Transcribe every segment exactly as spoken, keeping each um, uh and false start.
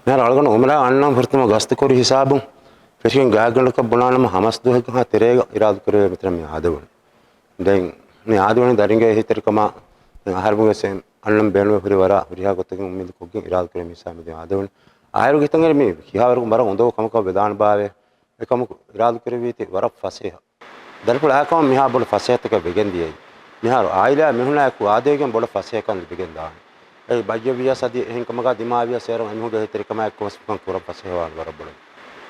މިހާރު އަޅުގަނޑު އުމްރާ އަންނަން ފުރަތަމަ ގަސްތު ކުރި ހިސާބުން ފެށިގެން ގާތްގަނޑަކަށް ބުނާނަމަ، ހަމަސް ދުވަހަކަށް ހާ ތެރޭގަ އިރާދަކުރެވޭ މިތަނަށް މި އާދެވުނު. ދެން މި އާދެވުނީ ދަރިންގެ އެހީތެރިކަމާ، ދެން އަހަރުމެންގެ ސެ-، އަންނަން ބޭނުމެއް ހުރި ވަރަށް ހުރިހާ ގޮތަކިން އުއްމީދު ކޮށްގެން އިރާދަކުރެވޭ މި ހިސާބު މި ދެން އާދެވުނު. އާއިރުގެ ތަނގަރި މި ކިހާވަރަކު ވަރަށް އުނދަގޫ ކަމަކަށް ވެދާނެ ބާވޭ. އެކަމަކު އިރާދަކުރެއްވީތީ ވަރަށް ފަސޭހަ. ދަރިފުޅާ އެކަމަށް މިހާ ބޮޑު ފަސޭހަތަކެއް ވެގެން ދިޔައީ. މިހާރު އާއިލާ މީހުނާއެކު އާދެވިގެން ބޮޑަށް ފަސޭހަކަން ލިބިގެން ދާނެ. އެއީ ބައްޔަށް ވިޔަސް އަދި އެހެން ކަމަކާ ދިމާވިޔަސް އޭރުން އެމީހުންގެ އެހީތެރިކަމާއެކު ކޮންމެސް ކަން ކުރަން ފަސޭހަވާނެ ވަރަށް ބޮޑަށް.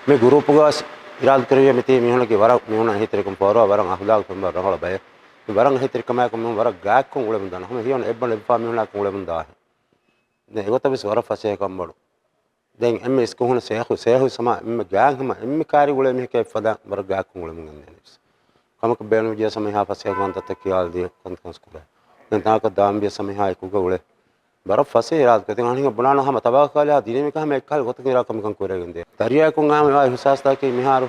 މި ގުރޫޕުގަ ވެސް އިރާދަކުރެއްވިޔާ މިތީ މީހުންނަކީ ވަރަށް މީހުންނަށް އެހީތެރިކަން ފޯރުވާ ވަރަށް އަހުލާގު ފެންވާ ރަނގަޅު ބައެއް. މި ވަރަށް އެހީތެރިކަމާއެކު މީހުން ވަރަށް ގާތްކޮން އުޅެމުން ދާނެ. ހަމަ ހިޔަން އެއްބަނޑު އެއްބަފާ މީހުންނާއެކު އުޅެމުން ދާހެން. ދެން އެގޮތަށް ވެސް ވަރަށް ފަސޭހަކަން ބޮޑު. ދެން އެންމެ އިސްކޮށް ހުންނަ ސޭހު، ސޭހު ސަމާ އެންމެ ގާތް ހަމަ އެންމެ ކާރި އުޅޭ މީހަކަށް އެއްފަދަ ވަރަށް ގާތްކޮން އުޅެމުން އެންދެނީސް. ކަމަކަށް ބޭނުންވިއްޖެ ސަމިހާ ފަސޭހަ ކަންތައްތައް ކިޔާލަދީ ކަންތައް ކަންސް ކުރޭ. ދެން ތާކަށް ދާންވިޔަސް ސަމިހާ އެކުގަ އުޅޭ. ވަރަށް ފަސޭހަ އިރާދަކޮށް. ދެން އަނެއް ބުނާނަ ހަމަ ތަބާކާލާ ދިނީމިކަ ހަމަ އެއްކަހަލަ ގޮތަކިން އިރާ ކަމަކަށް ކުރެވިގެން ދޭ. ދަރިޔާއެކު އާ މި އިހުސާސްތަކީ މިހާރު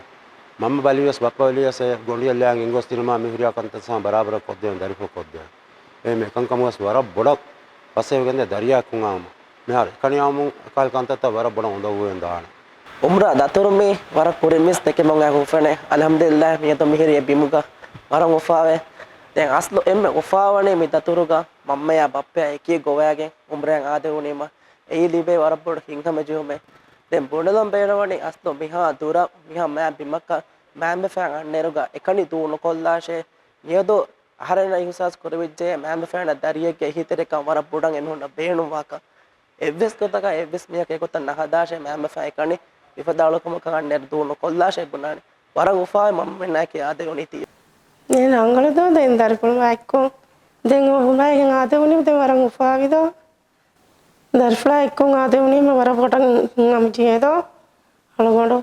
މަންމަ ބަލިވިޔަސް ބައްޕަ ބަލިވިޔަސް އެ ގޮނޑިއެއް ލާން ގެންގޮސް ދިނުމާ މި ހުރިހާ ކަންތައް ސާ ބަރާބަރަށް ކޮށްދޭން ދަރިފުޅު ކޮށްދޭން. އެ މި ކަންކަމުގަސް ވަރަށް ބޮޑަށް ފަސޭހަވެގެންދޭ ދަރިޔާ ކުންއާމު. މިހާރު އެކަނިއާމު އެކަހަލަ ކަންތައްތައް ވަރަށް ބޮޑަށް އުނދަގޫވެގެން ދާނެ. އުމްރާ ދަތުރު މީ ވަރަށް ކުރިން މިސް ދެކެމުން އައި ހޫފެނެ. އަލްޙަމްދުލިއްލާހް މިއަދު މިހިރީ އެ ބިމުގަ ވަރަށް އުފާވޭ. ދެން އަސްލު އެންމެ އުފާވަނީ މި ދަތުރުގަ މަންމަޔާ ބައްޕަޔާ އެކީ ގޮވައިގެން އުމްރާއަށް އާދެވުނީމަ އެއީ ލިބޭ ވަރަށް ބޮޑު ހިތްހަމަޖެހުމެއް. ދެން ބުނެލަން ބޭނުންވަނީ އަސްލު މިހާ ދުރަށް މިހާ މާތް ބިމަކަށް މައިންބަފައިން އަންނައިރުގަ އެކަނި ދޫ ނުކޮށްލާށޭ. މިއަދު އަހަރެންނަށް އިހުސާސް ކުރެވިއްޖެ، މައިންބަފައިންނަށް ދަރިއެއްގެ އެހީތެރިކަން ވަރަށް ބޮޑަށް އެމީހުންނަށް ބޭނުންވާކަން. އެއްވެސް ގޮތަކަށް އެއްވެސް މީހަކު އެގޮތަށް ނަހަދާށޭ، މައިންބަފައިން އެކަނި މިފަދަ އަޅުކަމަކަށް އަންނައިރު ދޫ ނުކޮށްލާށޭ ބުނާނެ. ވަރަށް އުފާވޭ މަންމަމެންނާއެކީ އާދެވުނީތީ. ދެން ރަނގަޅުދޯ ދެން ދަރިފުޅު އެއްކޮށް ދެން އުމްރާއަށް އާދެވުނީ ދެން ވަރަށް އުފާވިދޯ. ދަރިފުޅާ އެއްކޮށް އާދެވުނީމަ ވަރަށް ބޮޑަށް ހިތްހަމަޖެހޭދޯ. އަޅުގަނޑު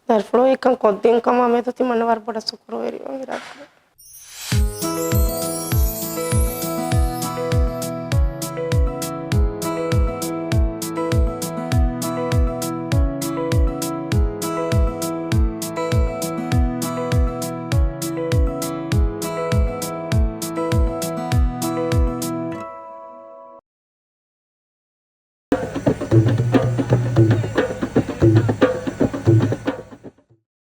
ދަރިފުޅު އެއްކަން ކޮށްދިން ކަމާ މެދު ތިމަންނަ ވަރަށް ބޮޑަށް ޝުކުރުވެރިވަން އިރާދަކުރޭ.